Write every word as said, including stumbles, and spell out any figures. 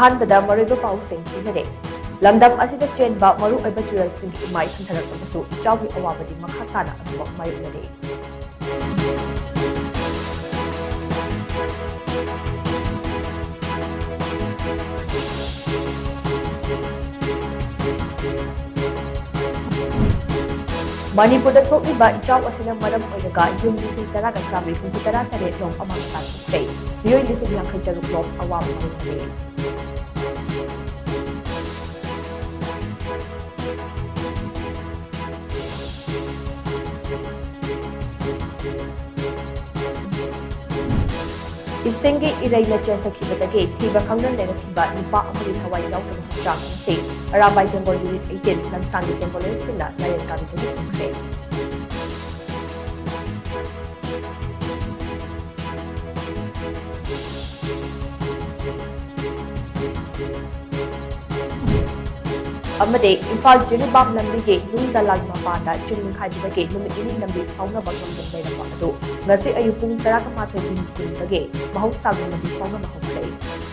ꯑꯍꯥꯟꯕꯗ ꯃꯔꯨꯑꯣꯏꯕ ꯄꯥꯎꯁꯤꯡ ꯊꯤꯖꯔꯦ꯫ ꯂꯝꯗꯝ ꯑꯁꯤꯗ ꯆꯦꯟꯕ ꯃꯔꯨꯑꯣꯏꯕ ꯇꯨꯔꯦꯜꯁꯤꯡꯒꯤ ꯏꯃꯥꯏ ꯍꯟꯊꯔꯛꯂꯕꯁꯨ ꯏꯆꯥꯎꯒꯤ ꯑꯋꯥꯕꯗꯤ ꯃꯈꯥ ꯇꯥꯅ ꯑꯗꯨꯃꯛ ꯃꯥꯌꯣꯛꯅꯔꯤ꯫ ꯃꯅꯤꯄꯨꯔꯗ ꯊꯣꯛꯂꯤꯕ ꯏꯆꯥꯎ ꯑꯁꯤꯅ ꯃꯔꯝ ꯑꯣꯏꯔꯒ ꯌꯨꯝ ꯂꯤꯁꯤꯡ ꯇꯔꯥꯒ ꯆꯥꯝꯃꯔꯤ ꯍꯨꯝꯐꯨ ꯇꯔꯥ ꯇꯔꯦꯠ ꯔꯣꯝ ꯑꯃꯥꯡ ꯑꯇꯥ ꯊꯣꯛꯈ꯭ꯔꯦ꯫ ꯃꯤꯑꯣꯏ ꯂꯤꯁꯤꯡ ꯌꯥꯡꯈꯩ ꯇꯔꯨꯛ ꯔꯣꯝ ꯑꯋꯥꯕ ꯃꯥꯌꯣꯛꯅꯔꯦ꯫ ꯏꯁꯤꯡꯒꯤ ꯏꯔꯩꯅ ꯆꯦꯟꯊꯈꯤꯕꯗꯒꯤ ꯊꯤꯕ ꯈꯪꯗꯅ ꯂꯩꯔꯛꯈꯤꯕ ꯅꯨꯄꯥ ꯑꯃꯒꯤ ꯊꯋꯥꯏ ꯌꯥꯎꯗꯕ ꯍꯛꯆꯥꯡ ꯑꯁꯤ ꯑꯔꯥꯕꯥꯏ ꯇꯦꯡꯒꯣꯜ ꯌꯨꯅꯤꯠ ꯑꯩꯠꯇꯤꯟ ꯂꯝꯁꯥꯡꯒꯤ ꯇꯦꯡꯒꯣꯂꯔꯁꯤꯡꯅ ꯂꯥꯏꯔꯦꯟ ꯀꯥꯕꯤꯗꯒꯤ ꯐꯪꯈ꯭ꯔꯦ꯫ ꯑꯃꯗꯤ ꯏꯝꯐꯥꯜ ꯖꯤꯔꯤꯕꯥꯝ ꯂꯝꯕꯤꯒꯤ ꯅꯨꯡ ꯗꯂꯥꯜ ꯃꯄꯥꯗ ꯆꯤꯡ ꯅꯤꯡꯈꯥꯏꯕꯗꯒꯤ ꯅꯨꯃꯤꯠ ꯅꯤꯅꯤ ꯂꯝꯕꯤ ꯐꯥꯎꯅꯕ ꯉꯝꯗꯅ ꯂꯩꯔꯝꯕ ꯑꯗꯨ ꯉꯁꯤ ꯑꯌꯨꯛ ꯄꯨꯡ ꯇꯔꯥꯃꯥꯊꯣꯏ ꯀꯨꯟꯗꯒꯤ ꯃꯍꯧꯁꯥꯒꯨꯝꯅ ꯂꯝꯕꯤ ꯐꯥꯎꯅꯕ ꯍꯧꯈ꯭ꯔꯦ꯫